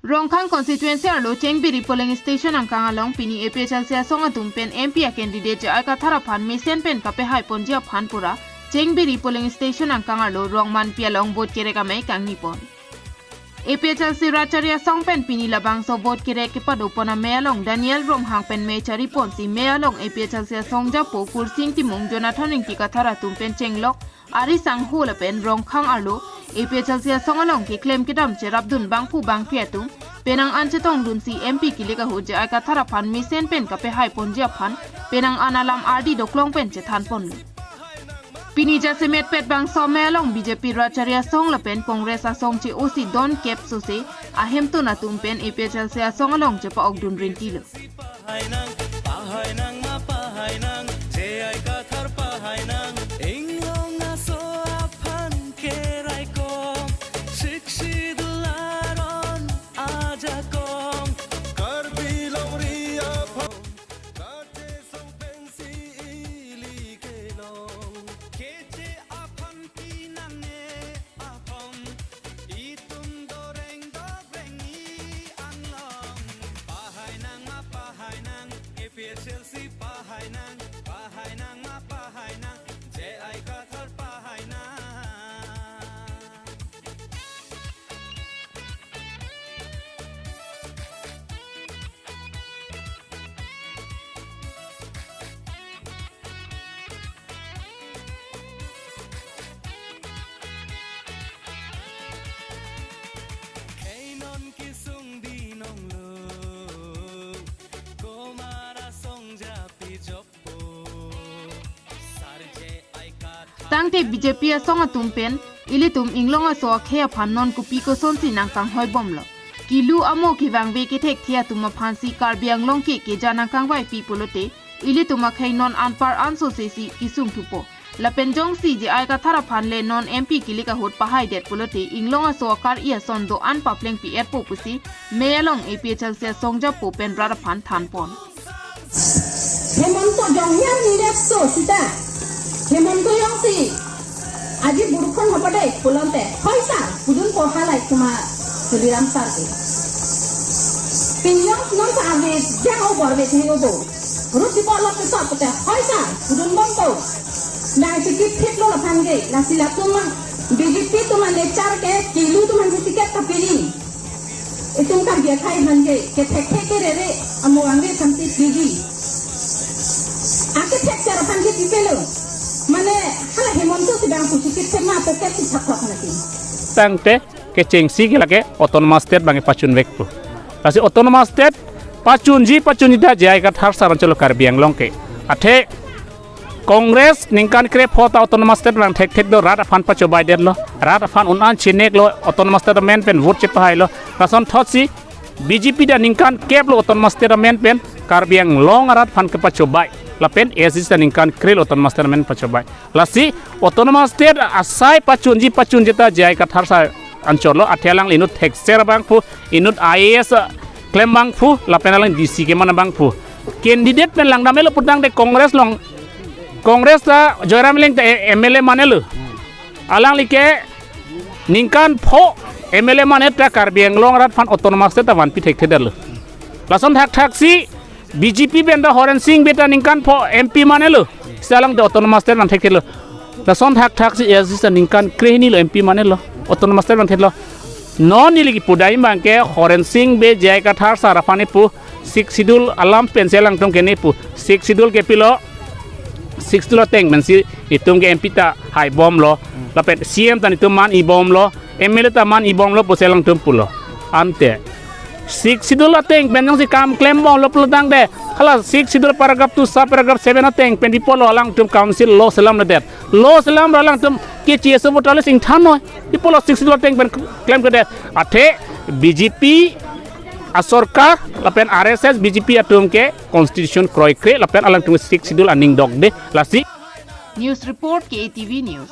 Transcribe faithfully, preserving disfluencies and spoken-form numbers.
Rongkhang constituency arlo Chengbiri polling station angkang along pini A P H L C asong atum pen M P a candidate J I Kathar aphan mesen pen kapehai ponji aphan pura Chengbiri polling station angkang arlo Rongmanpi along vote kerek amei kangni pon. A P H L C Ratchari asong pen pini labangso vote kerek kepado pon amei along Daniel Ronghang pen mei chari ponsi mei along A P H L C asong japo Kursing Timung, Jonathan Ingti Kathar atum pen chenglok ari sangho lapen Rongkhang arlo A P H L C asong along keklem kedam cherapdun bangphu bangphi atum penang an chetongdunsi M P kilik ahut J I Kathar aphan mesen pen kapehai ponji aphan penang an alam ardi doklong pen chethan ponlo. Pini jasemet pet bangso amei along B J P Ratchari asong lapen Congress asong che-osi don kep sose ahemtun atum pen A P H L C asong along chepa-okdun rintilo. Pahainang, pahainang ma pahainang, J I Kathar pahainang, inglong aso aphan keraikom, Sixth Schedule aron ajakong, Karbi longri aphan, kachesong pensi ili kelong, keche aphan pinangne aphong, itum doreng dobreng i anglong, pahainang ma pahainang, A P H L C pahainang, pahainang ma pahainang, J I Kathar pahainang. Khei non kesung binong lo, Komara songja pijokpo. Tangte B J P asong atum pen ilitum inglong aso akhei aphan non kopi kosonsi nangkanghoi bomlo. Kilu amo kevangve kethekthe atum aphansi Karbi Anglong ke keja nangkangvaipi pulote ilitum akhei non anpar ansose si kesung thupo. Lapen jongsi J I Kathar aphan le non M P kilik ahut pahaidet pulote inglong aso akar-i ason do-an paplengpi-etpo pusi mei along A P H L C asong japo pen rat aphan than pon. Hemonto jonghyar nirep so sita. Hemonto jongsi aji burukhon hapade pulote, "Hoi sir, pudunpo halai kuma Tuliram sir ke." Pini jong non sa ave jang o bor ve theng o bo. Rut di bor lok ke sop pute, "Hoi sir, pudunbompo." Nang chikit thit lo laphan ke, lasi latum B J P atum a nature ke, kilu atum aphan ticket kapili. Itum Karbi akhei aphan ke, kethekthe kerere, amo angre thamsi piji. Akethek sar aphan ke pipelo. Mane, hala Hemonto si bang pusi kethek ma pocket si thapthap nati. Tangte, kechengsi ke lake Autonomous State bang pachunvekpo. Lasi Autonomous State, pachunji, pachunji ta J I Kathar sir anchotlo Karbi Anglong ke. Athe, Congress ningkan krepho ta Autonomous State nangthekthek do rat aphan pachobaidetlo. Rat aphan un-an chineklo Autonomous State amen pen vote chepahailo. Lasonthotsi B J P ta ningkan kep lo Autonomous State amen pen Karbi Anglong arat aphan kepachobai. Lapen A S D C ta ningkan kre lo Autonomous State amen pachobai. Lasi Autonomous State asai pachunji pachunji ta J I Kathar sir anchotlo, athe alangli inut thekser abangphu, inut I A S klem abangphu, lapen alang D C keman abangphu. Candidate pen langdamelo putangte Congress along, Congress ta Joyram Engleng ta M L A manelo. Alangli ke ningkan pho M L A mane ta Karbi Anglong arat aphan Autonomous State ta vanpi thekthedetlo. Lason thakthaksi B J P pen ta Horen Sing Bey ta ningkan pho M P manelo. Sita alang ta Autonomous State nangthekthelo. Lason thakthaksi A S D C ta ningkan krehini lo M P manelo. Autonomous State nangtheklo. Non neli kipudai abang ke Horen Sing Bey, J I Kathar sir aphan ipu Sixth Schedule alam pensi alangtum ke ne pu. Sixth Schedule ke pilo. Sixth Schedule ateng pensi itum ke M P ta haibomlo. Lapen C M ta netum man-ibomlo. M L A ta man-ibomlo pusi alangtum pulo. Ante Sixth Schedule ateng pen jongsi kam klembomlo pulotangte, hala Sixth Schedule paragraph two sub paragraph seven ateng pen pi pulo alangtum council law selamledet. Law selamra alangtum ke C S O voter list ingthannoi. Pi pulo Sixth Schedule ateng pen klemkledet. Athe B J P asorkar lapen R S S B J P atum ke constitution kroikre lapen alangtum Sixth Schedule aning dokde, lasi. News report, K A T V News.